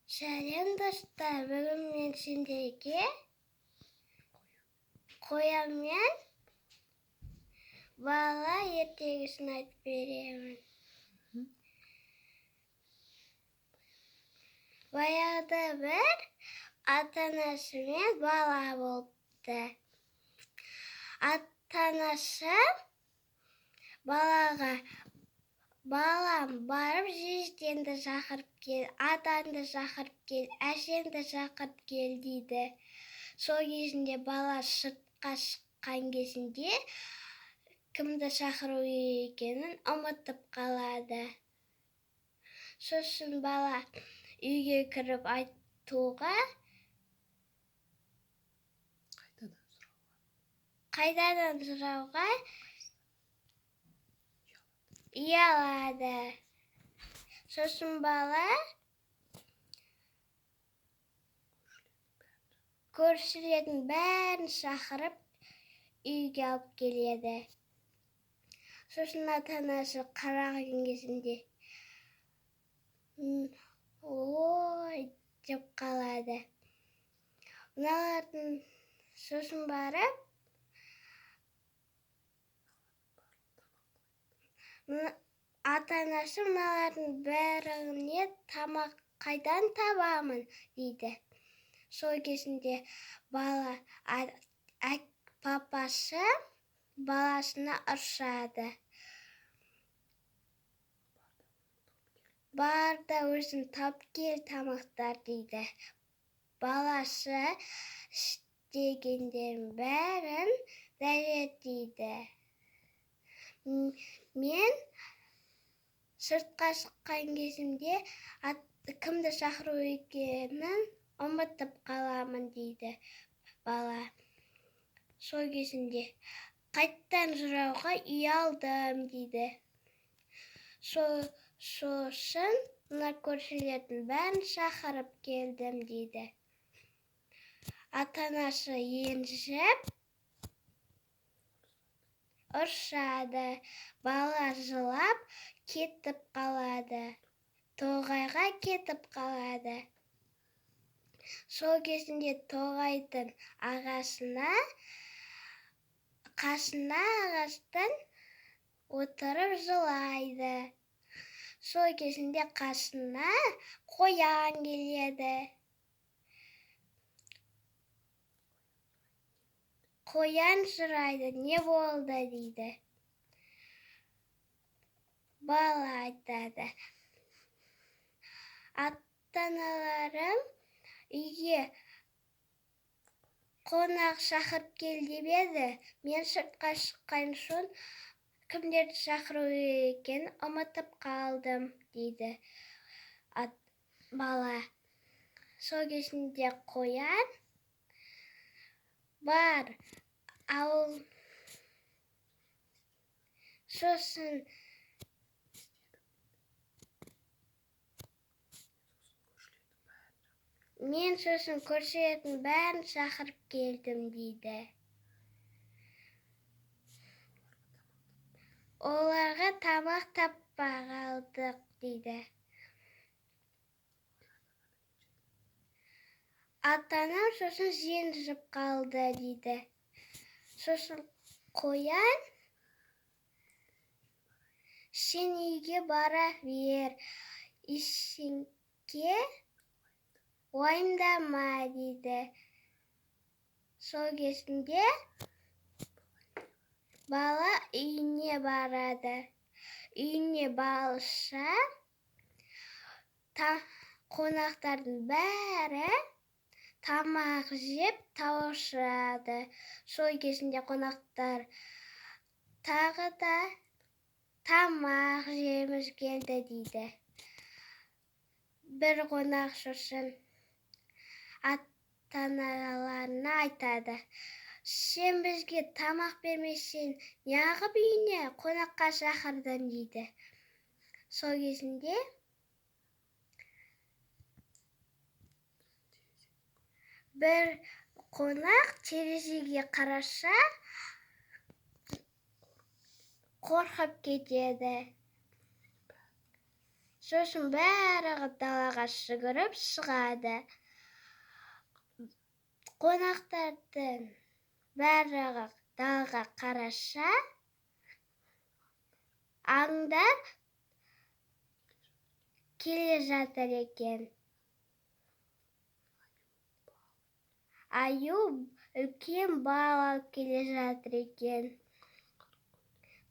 Сәлем, достар! Бүгін мен сендерге Қоян мен бала ертегісін айтып беремін. Баяғыда бір ата-анасы мен бала болыпты. Ата-анасы балаға: «Балам, барып жездеңді шақырып кел, атаңды шақырып кел, әжеңді шақырып кел», – дейді. Сол кезінде бала сыртқа шыққан кезінде кімді шақыру керек екенін ұмытып қалады. Сосын бала үйге кіріп айтуға Қайтадан сұрауға. Қайтадан сұрауға ұялады. Сосын бала көршілердің бәрін шақырып үйге алып келеді. Сосын ата анасы қараған кезінде: «Ой», – деп қалады мыналардың. Сосын барып ата анасы: «Мыналардың бәріне тамақ қайдан табамын?» – дейді. Сол кезінде бала папасы баласына ұрсады: «Бар да өзің тауып кел тамақтар», – дейді. Баласы істегендердің бәрін дәлелдейді. «Мен сыртқа шыққан кезімде кімді шақыру екенін ұмытып қаламын», – дейді бала. Сол кезінде: «Қайттан сұрауға ұялдым», – дейді. «Сосын мына көршілердің бәрін шақырып келдім», – дейді. Ата анасы ренжіп ұрсады. Бала жылап кетіп қалады, тоғайға кетіп қалады. Сол кезінде тоғайдың ағасына қасына ағаштан отырып жылайды. Сол кезінде қасына қоян келеді. Қоян сұрайды: «Не болды?» – дейді. Бала айтады: «Ата аналарым үйге қонақ шақырып кел деп еді, мен сыртқа шыққан соң кімдерді шақыру керек екенін ұмытып қалдым», – дейді бала. Сол кезінде қоян: «Бар ауыл сосын мен сосын көршілердің бәрін шақырып келдім», – дейді. «Оларға тамақ таппай қалдық», – дейді. «Ата анам сосын ренжіп қалды», – дейді. Сосын қоян: «Сен үйге бара бер, ештеңке уайымдама», – дейді. Сол кезінде бала үйіне барады. Үйіне барса, қонақтардың бәрі тамақ жеп тауысады. Сол кезінде қонақтар тағы да тамақ жегіміз келді дейді. Бір қонақ сосын ата аналарына айтады: «Сен бізге тамақ бермесең, неғып үйіне қонаққа шақырдың?» – дейді. Сол кезінде бір қонақ терезеге қараса, қорқып кетеді. Сосын барлығы далаға жүгіріп шығады. Қонақтардың барлығы далаға қараса, аңдар келе жатыр екен. Аю үлкен бал алып келе жатыр екен.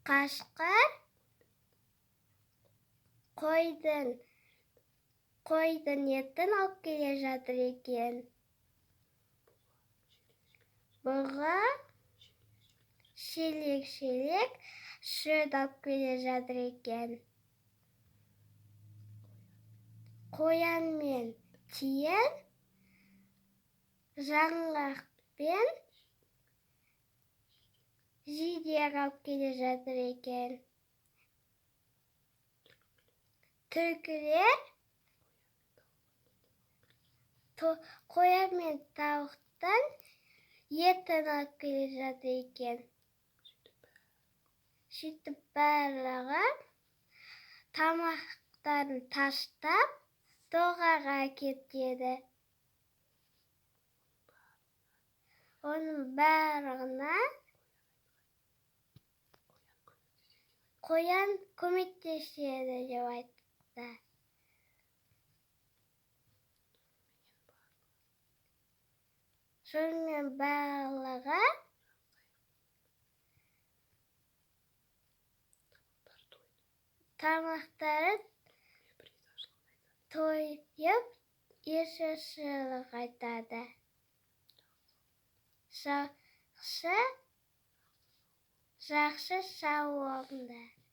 Қасқыр қойдың етін алып келе жатыр екен. Бұға шелек-шелек сүт алып келе жатыр екен. Қоян мен тиін жаңғақ пен жидек алып келе жатыр екен. Түлкілер қоян мен тауықтың етін алып келе жатыр екен. Сөйтіп барлығы тамақтарын тастап тоғайға кетеді. Оның барлығына қоян көмектеседі деп айтты. Сонымен барлығы тамақтары тойып, есі қайтады. Жақсы, жақсы, сау болыңдар.